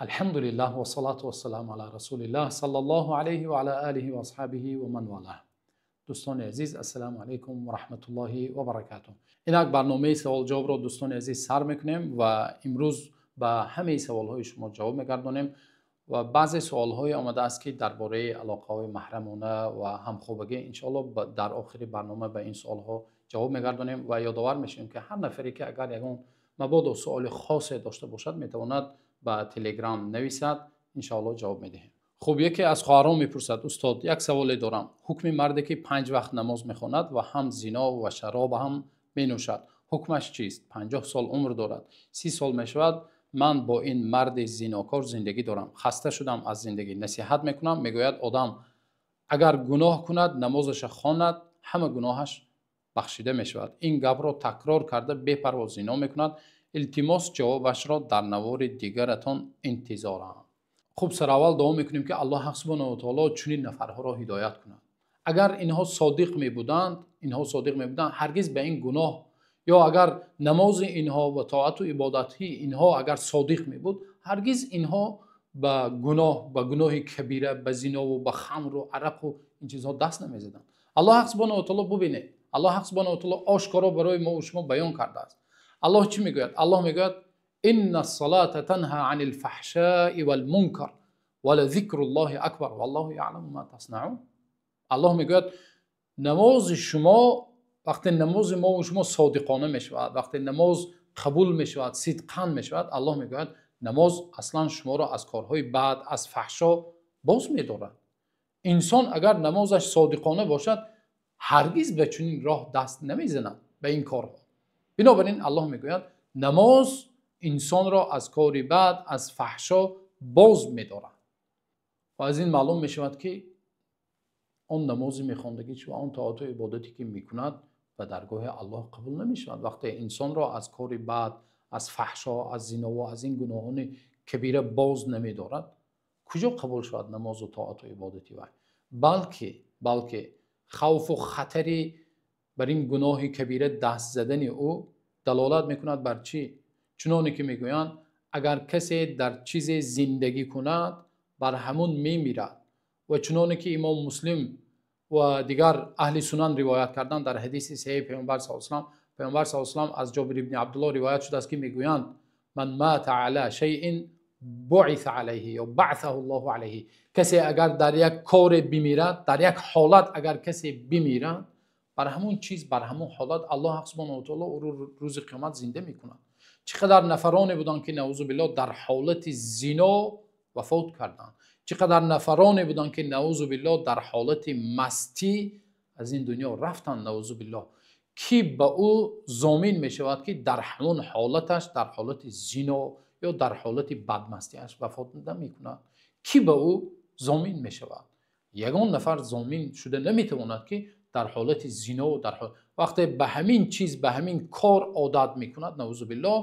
Алҳамдулиллаҳ вассалату вассаламу ала расулиллаҳ саллаллоҳу алайҳи ва ала олиҳи ва асҳобиҳи ва ман валаҳ. Дӯстони азиз, ассалому алайкум ва раҳматуллоҳи ва баракатуҳ. Инак барномаи савол-ҷавобро, дӯстони азиз, сар мекунем ва имрӯз ба ҳамаи саволҳои шумо ҷавоб мегардонем ва баъзе саволҳое омадааст, ки дар бораи алоқаҳои маҳрамона ва ҳамхобагӣ, иншоаллоҳ, дар охири барнома ба ин саволҳо ҷавоб мегардонем ва ёдовар мешавем, ки ҳар нафаре, ки агар ягон мабодо суоли хосе дошта бошад, метавонад ба Телеграм нависад, иншоаллоҳ ҷавоб медиҳем. Хуб, яке аз хоҳарон мепурсад: устод, як саволе дорам. Ҳукми марде, ки 5 вақт намоз мехонад ва ҳам зино ва шароб ҳам менӯшад, ҳукмаш чист? 50 сол умр дорад, 30 сол мешавад ман бо ин марди зинокор зиндагӣ дорам. Хаста шудам аз зиндагӣ. Насиҳат мекунам, мегӯяд одам агар гуноҳ кунад, намозаша хонад, ҳама гуноҳаш бахшида мешавад. Ин гапро такрор карда бепарво зино мекунад. Илтимос, ҷавобашро дар навори дигаратон интизорам. Хуб, сараввал дуо мекунем, ки Аллоҳ ҳақ субҳонаҳу ва таоло чунин нафарҳоро ҳидоят кунад. Агар инҳо содиқ мебуданд, инҳо содиқ мебуданд, ҳаргиз ба ин гуноҳ, ё агар намози инҳо ва тоату ибодати инҳо агар содиқ мебуд, ҳаргиз инҳо ба гуноҳ, ба гуноҳи кабира, ба зинову ба хамру арақу ин чизҳо даст намезаданд. Аллоҳ ҳақ субҳонаҳу ва таоло, бубинед, Аллоҳ ҳақ субҳонаҳу ва таоло ошкоро барои мо ва шумо баён кардааст. Аллоҳ чӣ мегӯяд? Аллоҳ мегӯяд: инна ссалата танҳа анил фаҳшаи вал мункар ва ла зикруллоҳи акбар валлоҳу яъламу ма таснаун. Аллоҳ мегӯяд намози шумо, вақте намози мо ва шумо содиқона мешавад, вақте намоз қабул мешавад, сидқан мешавад, Аллоҳ мегӯяд намоз аслан шуморо аз корҳои бад, аз фаҳшо боз медорад. Инсон агар намозаш содиқона бошад, ҳаргиз ба чунин роҳ даст намезанад, ба ин корҳо. Бинобар ин Аллоҳ мегӯяд намоз инсонро аз кори бад, аз фаҳшо боз медорад. Ва аз ин маълум мешавад, ки он намози мехондагиш ва он тоату ибодате, ки мекунад, ба даргоҳи Аллоҳ қабул намешавад. Вақте инсонро аз кори бад, аз фаҳшо, аз зино ва аз ин гуноҳони кабира боз намедорад, куҷо қабул шавад намозу тоату ибодати вай? Балки хавфу хатари бар ин гуноҳи кабира даст задани ӯ далолат мекунад бар чӣ? Чуноне ки мегӯянд, агар касе дар чизе зиндагӣ кунад, бар ҳамун мемирад. Ва чуноне ки имом Муслим ва дигар аҳли сунан ривоят карданд дар ҳадиси саҳеҳи Паёмбар саллаллоҳу алайҳи васаллам, Паёмбар саллаллоҳу алайҳи васаллам аз Ҷобир ибни Абдуллоҳ ривоят шудааст, ки мегӯянд: ман мата ала шайъин буъиса алайҳи ё баъсаҳу Аллоҳу алайҳи. Касе агар дар як коре бимирад, дар як ҳолат агар касе бимирад, бар ҳамон чиз, бар ҳамон ҳолат Аллоҳ субҳонаҳу ва таоло ӯро рӯзи қиёмат зинда мекунад. Чӣ қадар нафароне буданд, ки наузу биллоҳ дар ҳолати зино вафот карданд. Чӣ қадар нафароне буданд, ки наузу биллоҳ дар ҳолати мастӣ аз ин дунё рафтанд, наузу биллоҳ. Ки ба ӯ зомин мешавад, ки дар ҳамон ҳолаташ, дар ҳолати зино ё дар ҳолати бадмастиаш вафот намекунад? Ки ба ӯ зомин мешавад? Ягон нафар зомин шуда наметавонад, ки дар ҳолати зино, дар вақте ба ҳамин чиз, ба ҳамин кор одат мекунад, наузу биллоҳ,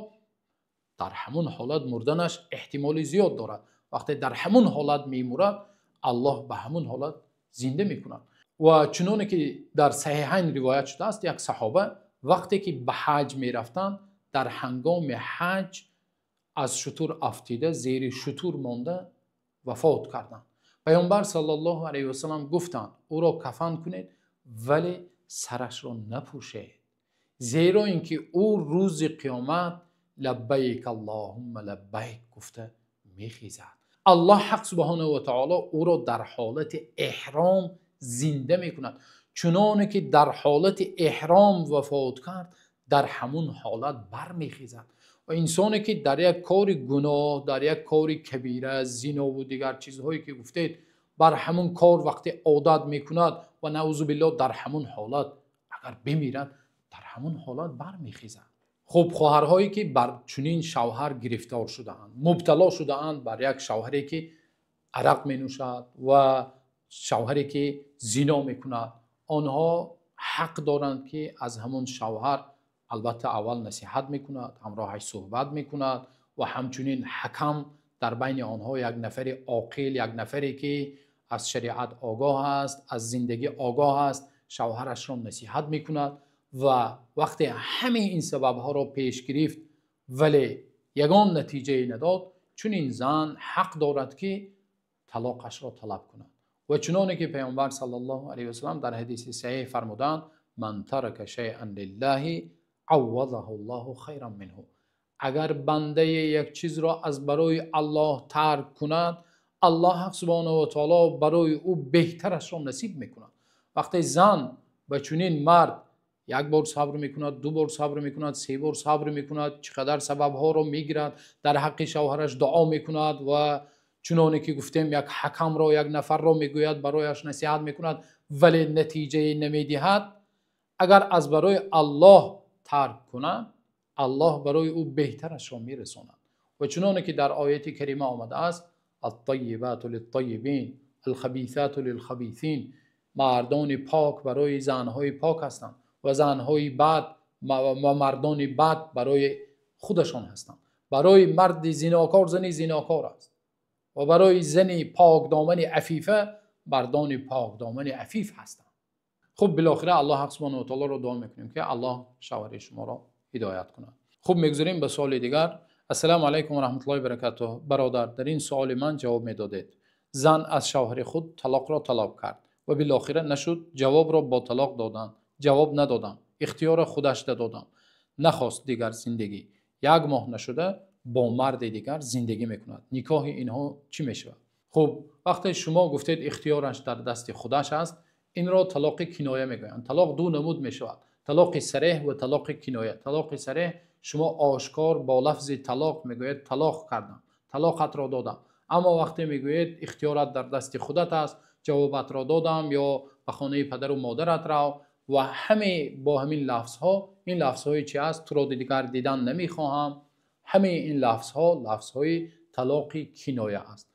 дар ҳамон ҳолат мурданаш эҳтимоли зиёд дорад. Вақте дар ҳамон ҳолат мемурад, Аллоҳ ба ҳамон ҳолат зинда мекунад. Ва чуноне ки дар Саҳиҳайн ривоят шудааст, як саҳоба вақте ки ба ҳаҷ мерафтанд, дар ҳангоми ҳаҷ аз шутур афтида, зери шутур монда вафот карданд. Паёмбар саллаллоҳу алайҳи васаллам гуфтанд: ӯро кафан кунед, вале сарашро напӯшед, зеро ин ки ӯ рӯзи қиёмат лаббайк аллоҳумма лаббайк гуфта мехезад. Аллоҳ ҳақ субҳонаҳу ва таоло ӯро дар ҳолати эҳром зинда мекунад. Чуноне ки дар ҳолати эҳром вафот кард, дар ҳамун ҳолат бармехезад. Ва инсоне ки дар як кори гуноҳ, дар як кори кабира, зинову дигар чизҳое ки гуфтед, бар ҳамун кор вақте одат мекунад ва наузу биллоҳ дар ҳамун ҳолат агар бимирад, дар ҳамун ҳолат бармехезад. Хуб, хоҳарҳое ки бар чунин шавҳар гирифтор шудаанд, мубтало шудаанд бар як шавҳаре ки арақ менӯшад ва шавҳаре ки зино мекунад, онҳо ҳақ доранд, ки аз ҳамун шавҳар албатта аввал насиҳат мекунад, ҳамроҳаш суҳбат мекунад ва ҳамчунин ҳакам дар байни онҳо як нафари оқил, як нафаре ки аз шариат огоҳ аст, аз зиндагӣ огоҳ аст, шавҳарашро насиҳат мекунад. Ва вақте ҳамаи ин сабабҳоро пеш гирифт, вале ягон натиҷае надод, Чунин зан ҳақ дорад, ки талоқашро талаб кунад. Ва чуноне ки Паёмбар саллаллоҳу алайҳи васаллам дар ҳадиси саҳеҳ фармуданд: «Ман тарака шайъан лиллаҳи аввазаҳуллоҳу хайран минҳу». Агар банда як чизро аз барои Аллоҳ тарк кунад, Аллоҳ субҳонаҳу ва таъоло барои ӯ беҳтарашро насиб мекунад. Вақте зан ба чунин мард як бор сабр мекунад, ду бор сабр мекунад, се бор сабр мекунад, чӣ қадар сабабҳоро мегирад, дар ҳаққи шавҳараш дуо мекунад ва чуноне ки гуфтем, як ҳакамро, як нафарро мегӯяд, барояш насиҳат мекунад, вале натиҷае намедиҳад. Агар аз барои Аллоҳ тарк кунад, Аллоҳ барои ӯ беҳтарашро мерасонад. Ва чуноне ки дар ояти карима омадааст: «Ат-таййибату лит-таййибин, ал-хабисату лил-хабисин». Мардони пок барои занҳои пок ҳастанд ва занҳои бад ва мардони бад барои худашон ҳастанд. Барои марди зинокор зани зинокор аст ва барои зани покдомани афифа мардони покдомани афиф ҳастанд. Хуб, билохира Аллоҳ субҳонаҳу ва таъолоро дуо мекунем, ки Аллоҳ шавҳари шуморо ҳидоят кунад. Хуб, мегузарем ба суоли дигар. Ассалому алайкум ва раҳматуллоҳи ва баракатуҳ. Бародар, дар ин суоли ман ҷавоб медодед. Зан аз шавҳари худ талоқро талаб кард ва билохира нашуд, ҷавобро бо талоқ додан ҷавоб надодам, ихтиёро худаш додам, нахост дигар зиндагӣ. Як моҳ нашуда бо марди дигар зиндагӣ мекунад. Никоҳи инҳо чӣ мешавад? Хуб, вақте шумо гуфтед ихтиёраш дар дасти худаш аст, инро талоқи киноя мегӯянд. Талоқ ду намуд мешавад: талоқи сареҳ ва талоқи киноя. Талоқи сареҳ: шумо ошкор бо лафзи талоқ мегӯяд, талоқ кардам, талоқатро додам. Аммо вақте мегӯед ихтиёрат дар дасти худат аст, ҷавобатро додам ё ба хонаи падару модарат рав ва ҳаме бо ҳамин лафзҳо, ин лафзҳои чи аст, туро дигар дидан намехоҳам, ҳамаи ин лафзҳо лафзҳои талоқи киноя аст.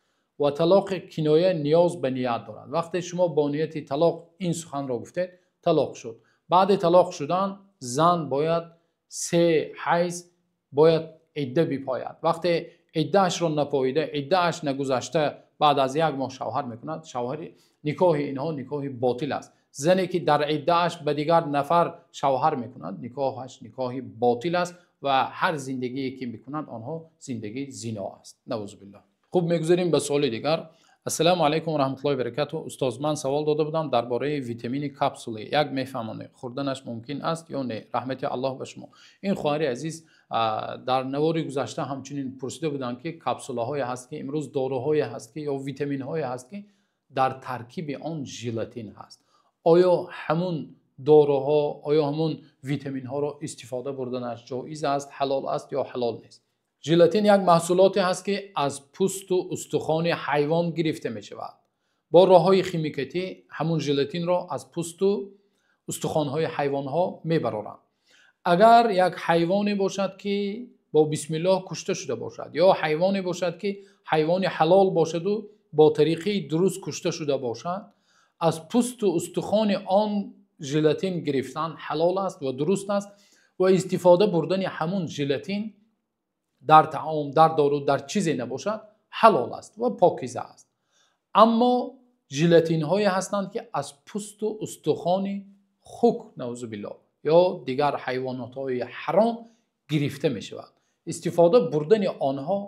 Ва талоқи киноя ниёз ба ният дорад. Вақте шумо бо нияти талоқ ин суханро гуфтед, талоқ шуд. Баъди талоқ шудан зан бояд 3 ҳайз бояд идда бипояд. Вақте иддаашро напоида, иддааш нагузашта, баъд аз як моҳ шавҳар мекунад, шавҳари никоҳи инҳо никоҳи ботил аст. Зане ки дар иддааш ба дигар нафар шавҳар мекунад, никоҳаш никоҳи ботил аст ва ҳар зиндагие ки мекунанд онҳо зиндагии зино аст. Наузубиллоҳ. Хуб, мегузарем ба суоли дигар. Ассалому алайкум ва раҳматуллоҳи ва баракатуҳ. Устоз, ман савол дода будам дар бораи витамини капсуле. Як мефаҳмонед, хӯрданаш мумкин аст ё не? Раҳмати Аллоҳ ба шумо. Ин хоҳари азиз дар навори гузашта ҳамчунин пурсида буданд, ки капсулаҳое ҳаст, ки имрӯз доруҳое ҳаст, ки ё витаминҳое ҳаст, ки дар таркиби он желатин ҳаст. Оё ҳамун доруҳо, оё ҳамун витаминҳоро истифода бурданаш ҷоиз аст, ҳалол аст ё ҳалол нест? Желатин як маҳсулоте ҳаст, ки аз пӯсту устухони ҳайвон гирифта мешавад. Бо роҳҳои химикатӣ ҳамун желатинро аз пӯсту устухонҳои ҳайвонҳо мебароранд. Агар як ҳайвоне бошад, ки бо бисмиллоҳ кушта шуда бошад, ё ҳайвоне бошад, ки ҳайвони ҳалол бошаду бо тариқаи дуруст кушта шуда бошад, аз пӯсту устухони он желатин гирифтан ҳалол аст ва дуруст аст ва истифода бурдани ҳамун желатин дар таом, дар дору, дар чизе набошад, ҳалол аст ва покиза аст. Аммо желатинҳое ҳастанд, ки аз пӯсту устухони хук, наузубиллоҳ, ё дигар ҳайвонотҳои ҳаром гирифта мешавад. Истифода бурдани онҳо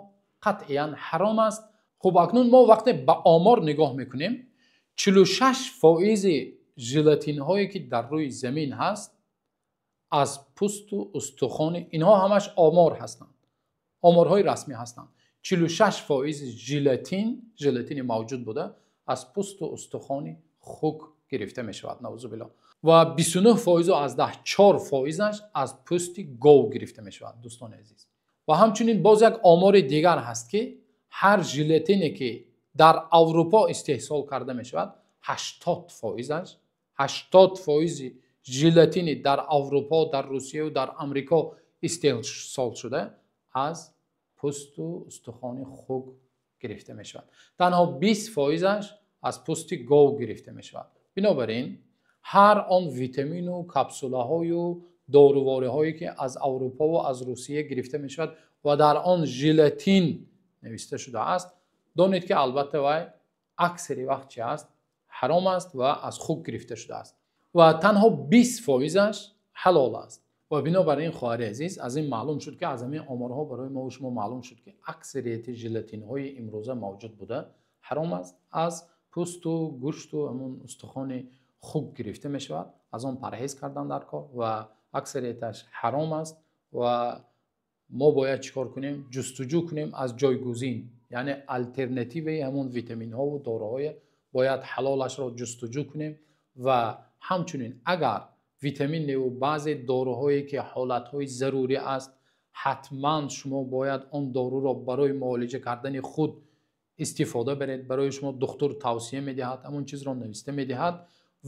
қатъиян ҳаром аст. Хуб, акнун мо вақте ба омор нигоҳ мекунем, 46% желатинҳое ки дар рӯи замин ҳаст аз пӯсту устухони инҳо, ҳамаш омор ҳастанд, оморҳои расмӣ ҳастанд, 46% желатин, желатини мавҷуд буда аз пӯсту устухони хук гирифта мешавад, наузубиллоҳ, ва 29,4 фоизаш аз пӯсти гов гирифта мешавад, дӯстони азиз. Ва ҳамчунин боз як омори дигар ҳаст, ки ҳар желатине ки дар Аврупо истеҳсол карда мешавад, 80%аш, 80%-и желатини дар Аврупо, дар Русия ва дар Амрико истеҳсол шуда аз пӯсту устухони хук гирифта мешавад. Танҳо 20%-аш аз пӯсти гов гирифта мешавад. Бинобар ин ҳар он витамину капсулаҳою дорувориҳое ки аз Аврупо ва аз Русия гирифта мешавад ва дар он желатин нависта шудааст, донед, ки албатта вай аксари вақт чи аст? Ҳаром аст ва аз хук гирифта шудааст ва танҳо 20%-аш ҳалол аст. Ва бинобар ин, хоҳари азиз, аз ин маълум шуд, ки аз ҳамин оморҳо барои мо ва шумо маълум шуд, ки аксарияти желатинҳои имрӯза мавҷуд буда ҳаром аст, аз пӯсту гӯшту ҳамун устухони хук гирифта мешавад, аз он парҳез кардан дар кор ва аксарияташ ҳаром аст. Ва мо бояд чӣ кор кунем? Ҷустуҷӯ кунем аз ҷойгузин, яъне алтернативаи ҳамун витаминҳову доруҳое бояд ҳалолашро ҷустуҷӯ кунем. Ва ҳамчунин агар витамин неву баъзе доруҳое ки ҳолатҳои зарурӣ аст, ҳатман шумо бояд он доруро барои муолиҷа кардани худ истифода баред. Барои шумо духтур тавсия медиҳад, ҳамон чизро нависта медиҳад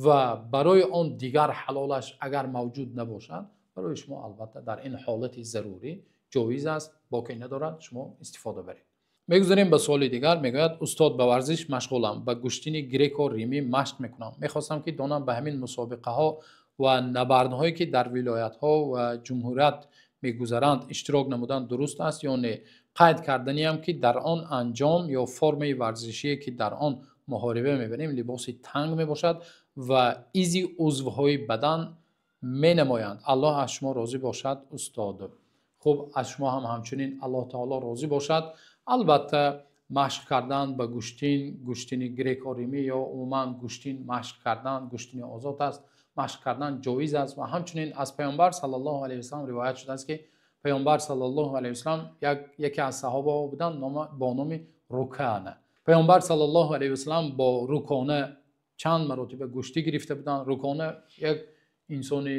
ва барои он дигар ҳалолаш агар мавҷуд набошад, барои шумо албатта дар ин ҳолати зарурӣ ҷоиз аст, боке надорад, шумо истифода баред. Мегузарем ба суоли дигар. Мегӯяд: устод, ба варзиш машғулам, ба гӯштини греко-римӣ машқ мекунам. Мехостам ки донам, ба ҳамин мусобиқаҳо ва набардҳое, ки дар вилоятҳо ва ҷумҳурият мегузаранд, иштирок намудан дуруст аст ё не? Қайд карданиам, ки дар он анҷом ё формаи варзишие, ки дар он муҳориба мебарем, либоси танг мебошад ва изи узвҳои бадан менамоянд. Аллоҳ аз шумо розӣ бошад, устод. Хуб, аз шумо ҳам ҳамчунин Аллоҳ таоло розӣ бошад. Албатта, машқ кардан ба гӯштин, гӯштини греко-римӣ ё умуман гӯштин машқ кардан, гӯштини озод аст, машқ кардан ҷоиз аст. Ва ҳамчунин аз Паёмбар саллаллоҳу алайҳи васаллам ривоят шудааст, ки Паёмбар саллаллоҳу алайҳи васаллам яке аз саҳобаҳо буданд бо номи Рукана. Паёмбар саллаллоҳу алайҳи васаллам бо Рукона чанд маротиба гӯштӣ гирифта буданд. Рукона як инсони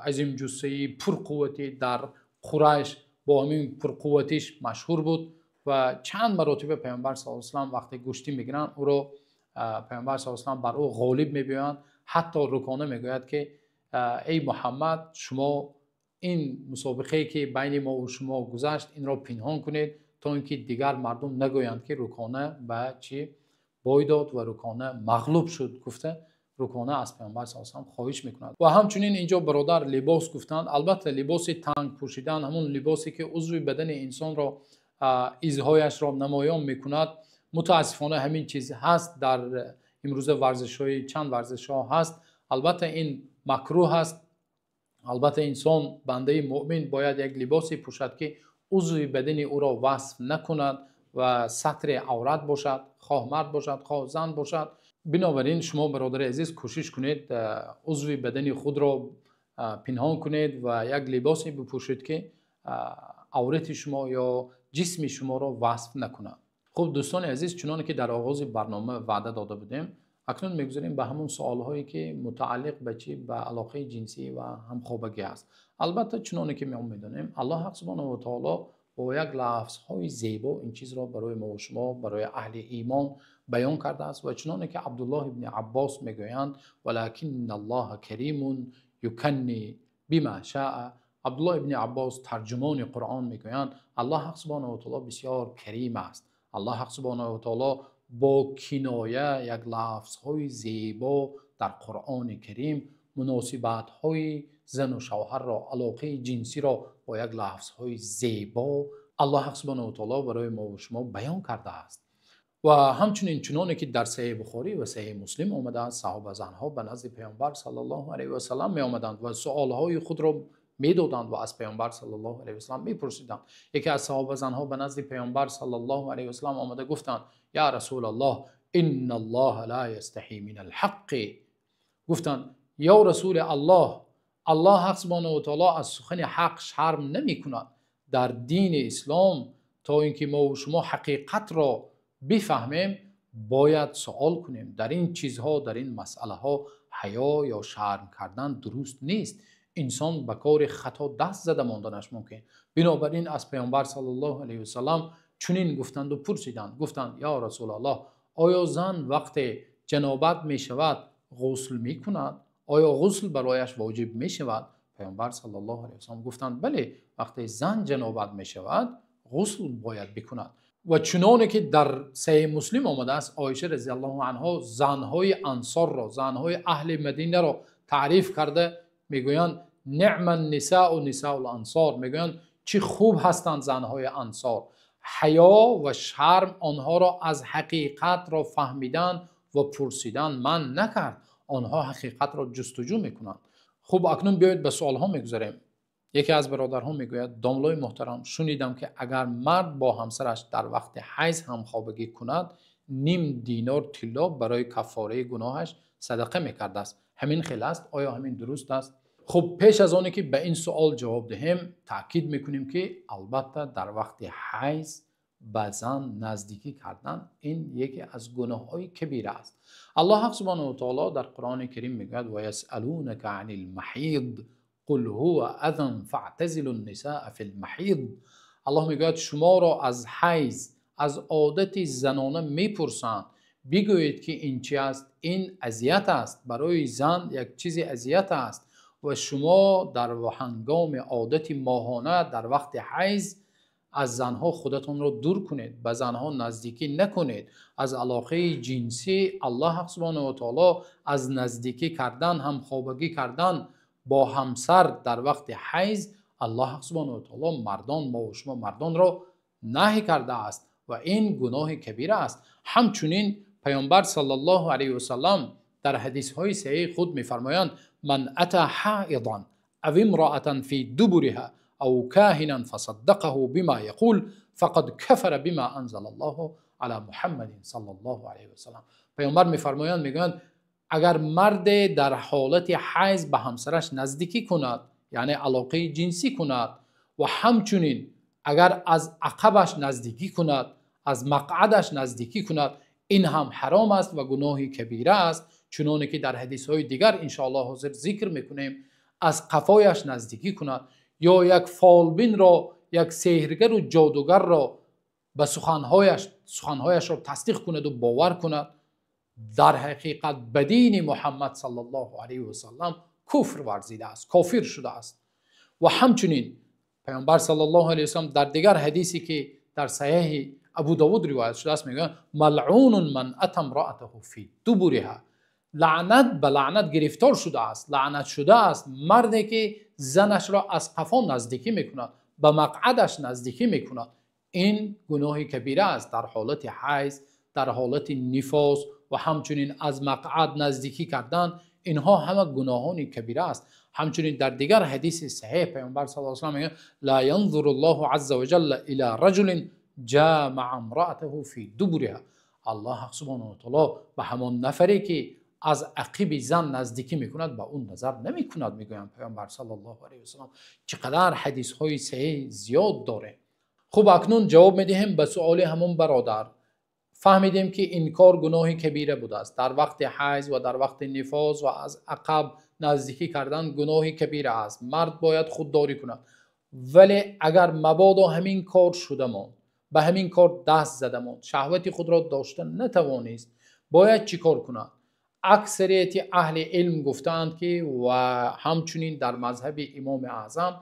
азимҷуссаи пурқувватӣ, дар Қурайш бо ҳамин пурқувватиш машҳур буд. Ва чанд маротиба Паёмбар саллаллоҳу алайҳи васаллам вақте гӯштӣ мегиранд, ӯро Паёмбар саллаллоҳу алайҳи васаллам бар ӯ ғолиб мебиёянд. Ҳатто Рукона мегӯяд, ки эй Муҳаммад, шумо ин мусобиқае, ки байни мо ва шумо гузашт, инро пинҳон кунед, то ин ки дигар мардум нагӯянд, ки Рукона ба чӣ бой дод ва Рукона мағлуб шуд, гуфта Рукона аз Паёмбар саллаллоҳу алайҳи васаллам хоҳиш мекунад. Ва ҳамчунин инҷо бародар либос гуфтанд. Албатта, либоси танг пӯшидан, ҳамун либосе, ки узви бадани инсонро, изҳояшро намоён мекунад, мутаассифона ҳамин чиз ҳаст дар имрӯза варзишҳои, чанд варзишҳо ҳаст. Албатта, ин макрӯҳ аст. Албатта, инсон, бандаи муъмин, бояд як либосе пӯшад, ки узви бадани ӯро васф накунад ва сатри аврат бошад, хоҳ мард бошад, хоҳ зан бошад. Бинобар ин шумо, бародари азиз, кӯшиш кунед, узви бадани худро пинҳон кунед ва як либосе бипӯшед, ки аврати шумо ё ҷисми шуморо васф накунад. Хуб, дӯстони азиз, чуноне ки дар оғози барнома ваъда дода будем, акнун мегузарем ба ҳамон суолҳое, ки мутааллиқ ба чӣ, ба алоқаи ҷинсӣ ва ҳамхобагӣ аст. Албатта, чуноне ки мо медонем, Аллоҳ субҳонаҳу ва таоло бо як лафзҳои зебо ин чизро барои мо ва шумо, барои аҳли имон баён кардааст. Ва чуноне ки Абдуллоҳ ибни Аббос мегӯянд: валакинналлоҳа каримун юканни бима шаа. Абдуллоҳ ибни Аббос, тарҷумони Қуръон, мегӯянд: Аллоҳ субҳонаҳу ва таоло бисёр карим аст. Аллоҳ субҳонаҳу ва таоло бо киноя як лафзҳои зебо дар Қуръони Карим муносибатҳои зану шавҳарро, алоқаи ҷинсиро бо як лафзҳои зебо Аллоҳ субҳонаҳу ва таоло барои мо ва шумо баён кардааст. Ва ҳамчунин, чуноне ки дар Саҳеҳи Бухорӣ ва Саҳеҳи Муслим омадааст, саҳобазанҳо ба назди Паёмбар саллаллоҳу алайҳи васаллам меомаданд ва суолҳои худро медоданд ва аз Паёмбар саллаллоҳу алайҳи васаллам мепурсиданд. Яке аз саҳобазанҳо ба назди Паёмбар саллаллоҳу алайҳи васаллам омада гуфтанд: ё Расулаллоҳ, инналлоҳа ла ястаҳи минал ҳаққи. Гуфтанд: ё Расули Аллоҳ, Аллоҳ субҳонаҳу ва таоло аз сухани ҳақ шарм намекунад. Дар дини ислом то ин ки мо ва шумо ҳақиқатро бифаҳмем, бояд суол кунем. Дар ин чизҳо, дар ин масъалаҳо ҳаё ё шарм кардан дуруст нест. Инсон ба кори хато даст зада монданаш мумкин. Бинобар ин аз Паёмбар саллаллоҳу алайҳи васаллам чунин гуфтанду пурсиданд, гуфтанд: ё Расулаллоҳ, оё зан вақте ҷанобат мешавад, ғусл мекунад? Оё ғусл барояш воҷиб мешавад? Паёмбар саллаллоҳу алайҳи васаллам гуфтанд: бале, вақте зан ҷанобат мешавад, ғусл бояд бикунад. Ва чуноне ки дар Саҳеҳи Муслим омадааст, Оиша разияллоҳу анҳо занҳои ансорро, занҳои аҳли Мадинаро таъриф карда мегӯянд: неъман нисаъу нисаул ансор. Мегӯянд: чӣ хуб ҳастанд занҳои ансор, ҳаё ва шарм онҳоро аз ҳақиқатро фаҳмидан ва пурсидан манъ накард, онҳо ҳақиқатро ҷустуҷӯ мекунанд. Хуб, акнун биёед ба суолҳо мегузарем. Яке аз бародарҳо мегӯяд: домлои муҳтарам, шунидам, ки агар мард бо ҳамсараш дар вақти ҳайз ҳамхобагӣ кунад, ним динор тилло барои каффораи гуноҳаш садақа мекардааст. Ҳамин хел аст? Оё ҳамин дуруст аст? Хуб, пеш аз оне ки ба ин суол ҷавоб диҳем, таъкид мекунем, ки албатта дар вақти ҳайз ба зан наздикӣ кардан ин яке аз гуноҳҳои кабира аст. Аллоҳ субҳонаҳу ва таоло дар Қуръони Карим мегӯяд: ва ясалунака анил маҳид қул ҳува азан фаътазилун нисаа фил маҳид. Аллоҳ мегӯяд, шуморо аз ҳайз, аз одати занона мепурсанд, бигӯед, ки ин чи аст? Ин азият аст, барои зан як чизи азият аст ва шумо дар ҳангоми одати моҳона, дар вақти ҳайз аз занҳо худатонро дур кунед, ба занҳо наздикӣ накунед. Аз алоқаи ҷинсӣ Аллоҳ субҳонаҳу ва таоло аз наздикӣ кардан, ҳамхобагӣ кардан бо ҳамсар дар вақти ҳайз Аллоҳ субҳонаҳу ва таоло мардон, мо ва шумо мардонро наҳй кардааст ва ин гуноҳи кабира аст. Ҳамчунин Пайғамбар саллаллоҳу алайҳи васаллам дар ҳадисҳои саҳеҳи худ мефармоянд: ман ата ҳаидан ав имраатан фи дубуриҳа ав коҳинан фасаддақаҳу бима яқул фақад кафара бима анзалаллоҳу ала Муҳаммадин саллаллоҳу алайҳи васаллам. Пайғамбар мефармоянд, мегӯянд, агар марде дар ҳолати ҳайз ба ҳамсараш наздикӣ кунад, яъне алоқаи ҷинсӣ кунад, ва ҳамчунин агар аз ақабаш наздикӣ кунад, аз мақъадаш наздикӣ кунад, ин ҳам ҳаром аст ва гуноҳи кабира аст. Чуноне ки дар ҳадисҳои дигар иншоаллоҳ ҳозир зикр мекунем, аз қафояш наздикӣ кунад ё як фолбинро, як сеҳргару ҷодугарро ба суханҳояшро тасдиқ кунад ва бовар кунад, дар ҳақиқат ба дини Муҳаммад саллаллоҳу алайҳи васаллам куфр варзидааст, кофир шудааст. Ва ҳамчунин Пайғамбар саллаллоҳу алайҳи васаллам дар дигар ҳадисе ки дар саҳеҳи Абу Давуд ривоят шудааст мегӯяд: малъунун ман ата имраатаҳу фи дубуриҳа. Лаънат ба лаънат гирифтор шудааст, лаънат шудааст марде ки занашро аз қафо наздикӣ мекунад, ба мақъадаш наздикӣ мекунад. Ин гуноҳи кабира аст дар ҳолати ҳайз, дар ҳолати нифос ва ҳамчунин аз мақъад наздикӣ кардан, инҳо ҳама гуноҳони кабира аст. Ҳамчунин дар дигар ҳадиси саҳеҳ Пайғамбар саллаллоҳу алайҳи васаллам мегӯяд: ла янзуруллоҳу азза ва ҷалла ила раҷулин ҷамаа имраатаҳу фи дубуриҳа. Аллоҳ субҳонаҳу ва таоло ба ҳамон нафаре ки аз ақиби зан наздикӣ мекунад ба ӯ назар намекунад, мегӯянд Пайғамбар саллаллоҳу алайҳи васаллам. Чӣ қадар ҳадисҳои саҳеҳ зиёд дорем. Хуб, акнун ҷавоб медиҳем ба суоли ҳамон бародар. Фаҳмидем, ки ин кор гуноҳи кабира будааст. Дар вақти ҳайз ва дар вақти нифос ва аз ақаб наздикӣ кардан гуноҳи кабира аст. Мард бояд худдорӣ кунад. Вале агар мабодо ҳамин кор шуда монд, ба ҳамин кор даст зада монд, шаҳвати худро дошта натавонист, бояд чӣ кор кунад? Аксарияти аҳли илм гуфтаанд, ки ва ҳамчунин дар мазҳаби Имоми Аъзам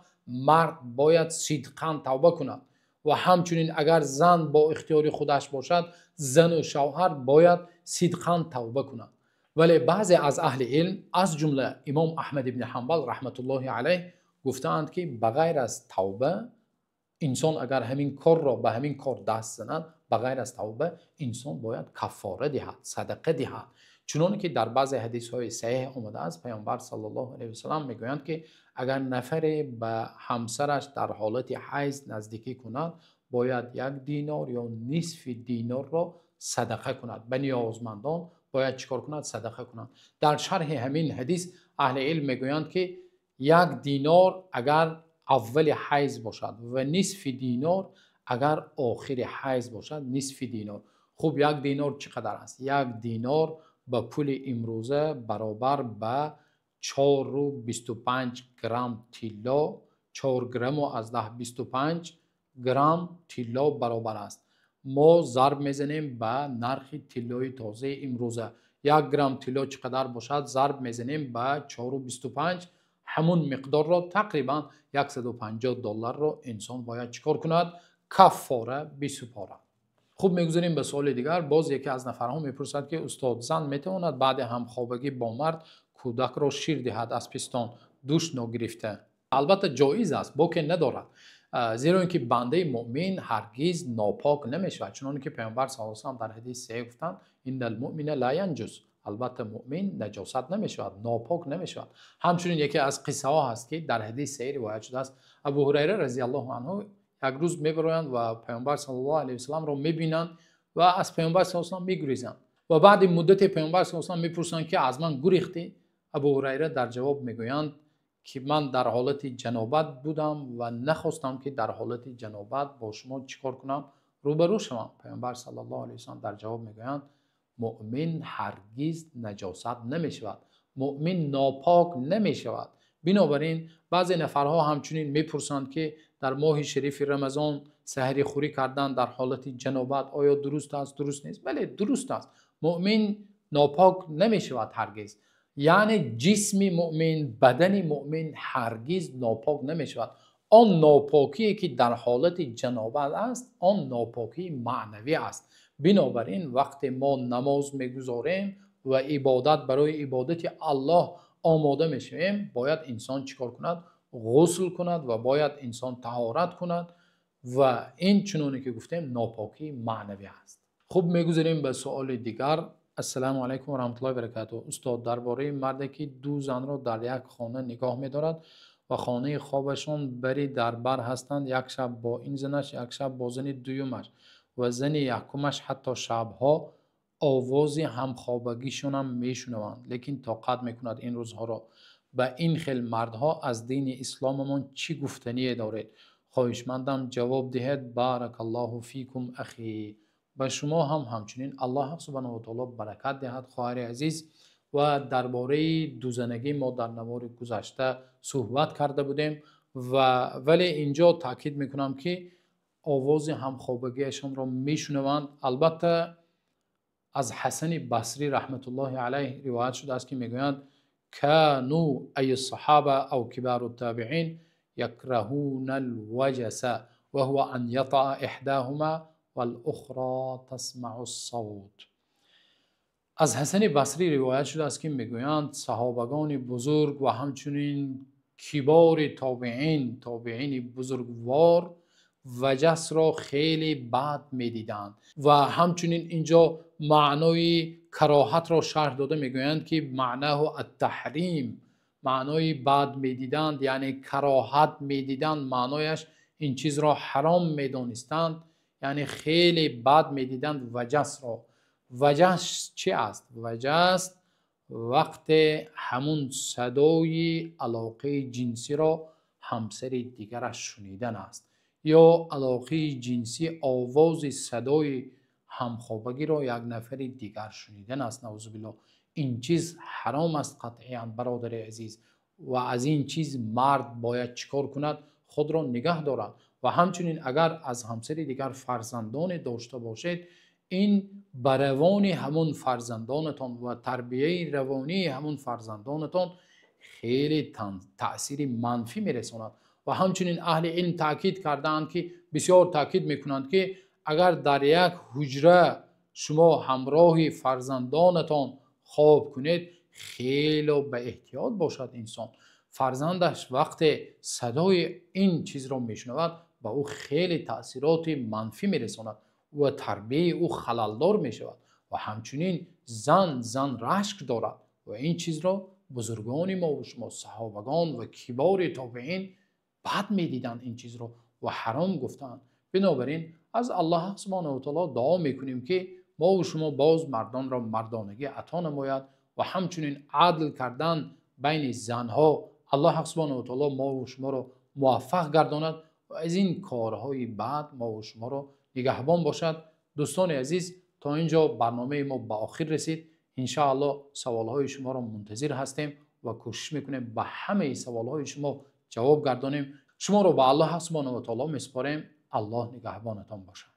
мард бояд сидқан тавба кунад ва ҳамчунин агар зан бо ихтиёри худаш бошад, зану шавҳар бояд сидқан тавба кунад. Вале баъзе аз аҳли илм, аз ҷумла Имом Аҳмад ибни Ҳанбал раҳматуллоҳи алайҳ гуфтаанд, ки ба ғайр аз тавба инсон агар ҳамин корро ба ҳамин кор даст занад, ба ғайр аз тавба инсон бояд каффора диҳад, садақа диҳад. Чуноне ки дар баъзе ҳадисҳои саҳеҳ омадааст, Пайғамбар саллаллоҳу алайҳи васаллам мегӯянд, ки агар нафаре ба ҳамсараш дар ҳолати ҳайз наздикӣ кунад, бояд як динор ё нисфи динорро садақа кунад. Ба ниёзмандон бояд чӣ кор кунад? Садақа кунад. Дар шарҳи ҳамин ҳадис аҳли илм мегӯянд, ки як динор агар аввали ҳайз бошад ва нисфи динор агар охири ҳайз бошад, нисфи динор. Хуб, як динор чӣ қадар аст? Як динор ба пули имрӯза баробар ба чору бисту панҷ грамм тилло, чор грамму аз даҳ бисту панҷ грамм тилло баробар аст. Мо зарб мезанем ба нархи тиллои тозаи имрӯза. Як грамм тилло чӣ қадар бошад, зарб мезанем ба чору бисту панҷ, ҳамун миқдорро тақрибан яксаду панҷоҳ долларро инсон бояд чӣ кор кунад? Каффора бисупорад. Хуб, мегузарем ба суоли дигар. Боз яке аз нафарҳо мепурсад, ки устод, зан метавонад баъди ҳамхобагӣ бо мард кӯдакро шир диҳад аз пистон душ ногирифта? Албатта ҷоиз аст, боке надорад, зеро ин ки бандаи муъмин ҳаргиз нопок намешавад. Чуноне ки Пайғамбар саллаллоҳу алайҳи васаллам дар ҳадиси саҳеҳ гуфтанд: иннал муъмина ла янҷус. Албатта мӯъмин наҷосат намешавад, нопок намешавад. Ҳамчунин яке аз қиссаҳо ҳаст, ки дар ҳадиси саҳеҳ ривоят шудааст. Абу Ҳурайра разияллоҳу анҳу як рӯз мебароянд ва Паёмбар саллаллоҳу алайҳи васаллам ро мебинанд ва аз Паёмбар саллаллоҳу алайҳи васаллам мегурезанд. Ва баъд муддате Паёмбар саллаллоҳу алайҳи васаллам мепурсанд, ки аз ман гурехтӣ? Абу Ҳурайра дар ҷавоб мегӯянд, ки ман дар ҳолати ҷанобат будам ва нахостам, ки дар ҳолати ҷанобат бо шумо чӣ кор кунам, рӯбарӯ шавам. Паёмбар саллаллоҳу алайҳи васаллам дар ҷавоб мегӯянд: мӯъмин ҳаргиз наҷосат намешавад, мӯъмин нопок намешавад. Бинобар ин баъзе нафарҳо ҳамчунин мепурсанд, ки дар моҳи шарифи Рамазон саҳарихӯрӣ кардан дар ҳолати ҷанобат оё дуруст аст, дуруст нест? Бале, дуруст аст. Мӯъмин нопок намешавад ҳаргиз. Яъне ҷисми мӯъмин, бадани мӯъмин ҳаргиз нопок намешавад. Он нопокие ки дар ҳолати ҷанобат аст, он нопокии маънавӣ аст. Бинобар ин вақте мо намоз мегузорем ва ибодат барои ибодати Аллоҳ омода мешавем, бояд инсон чӣ кор кунад? Ғусл кунад ва бояд инсон таҳорат кунад ва ин чуноне ки гуфтем нопокии маънавӣ аст. Хуб, мегузарем ба суоли дигар. Ассалому алайкум ва раҳматуллоҳи ва баракатуҳ. Устод, дар бораи марде ки ду занро дар як хона нигоҳ медорад ва хонаи хобашон бари дар бар ҳастанд, як шаб бо ин занаш, як шаб бо зани дуюмаш ва зани якумаш ҳатто шабҳо овози ҳамхобагишонам мешунаванд, лекин тоқат мекунад ин рӯзҳоро. Ба ин хел мардҳо аз дини исломамон чӣ гуфтание доред? Хоҳишмандам ҷавоб диҳед. Баракаллоҳу фикум ахи. Ба шумо ҳам ҳамчунин Аллоҳ субҳонаҳу ва таъоло баракат диҳад, хоҳари азиз. Ва дар бораи дузанагӣ мо дар навори гузашта суҳбат карда будем ва вале инҷо таъкид мекунам, ки овози ҳамхобагиашонро мешунаванд. Албатта аз Ҳасани Басрӣ раҳматуллоҳи алайҳ ривоят шудааст, ки мегӯянд: кану ай саҳоба ав кибару тобеин якраҳуна алваҷаса ва ҳува ан ятаа иҳдаҳума вал-ухра тасмау ас-савт. Аз Ҳасани Басрӣ ривоят шудааст, ки мегӯянд саҳобагони бузург ва ҳамчунин кибори тобеин, тобеини бузургвор ваҷасро хеле бад медиданд. Ва ҳамчунин инҷо маънои кароҳатро шарҳ дода мегӯянд, ки маънаҳу ат-таҳрим, маънои бад медиданд, яъне кароҳат медиданд, маънояш ин чизро ҳаром медонистанд, яъне хеле бад медиданд ваҷасро. Ваҷас чи аст? Ваҷас вақте ҳамун садои алоқаи ҷинсиро ҳамсари дигараш шунидан аст, ё алоқаи ҷинсӣ овози садои ҳамхобагиро як нафари дигар шунидан аст. Наузубиллоҳ. Ин чиз ҳаром аст қатъиян, бародари азиз. Ва аз ин чиз мард бояд чӣ кор кунад? Худро нигаҳ дорад. Ва ҳамчунин агар аз ҳамсари дигар фарзандоне дошта бошед, ин ба равони ҳамун фарзандонатон ва тарбияи равонии ҳамун фарзандонатон хеле таъсири манфӣ мерасонад. Ва ҳамчунин аҳли илм таъкид кардаанд, ки бисёр таъкид мекунанд, ки агар дар як ҳуҷра шумо ҳамроҳи фарзандонатон хоб кунед, хеле ба эҳтиёт бошад инсон. Фарзандаш вақте садои ин чизро мешунавад, ба ӯ хеле таъсироти манфӣ мерасонад ва тарбияи ӯ халалдор мешавад. Ва ҳамчунин зан рашк дорад ва ин чизро бузургони мо ва шумо, саҳобагон ва кибори тобеин бад медиданд ин чизро ва ҳаром гуфтанд. Бинобар ин аз Аллоҳ субҳонаҳу ва таъоло дуо мекунем, ки мо ва шумо боз мардонро мардонагӣ ато намояд ва ҳамчунин адл кардан байни занҳо Аллоҳ субҳонаҳу ва таъоло мо ва шуморо муваффақ гардонад ва аз ин корҳои бад мо ва шуморо нигаҳбон бошад. Дӯстони азиз, то инҷо барномаи мо ба охир расид. Иншааллоҳ саволҳои шуморо мунтазир ҳастем ва кӯшиш мекунем ба ҳамаи саволҳои шумо ҷавоб гардонем. Шуморо ба Аллоҳ субҳонаҳу ва таъоло месупорем. Аллоҳ нигаҳбонатон бошад.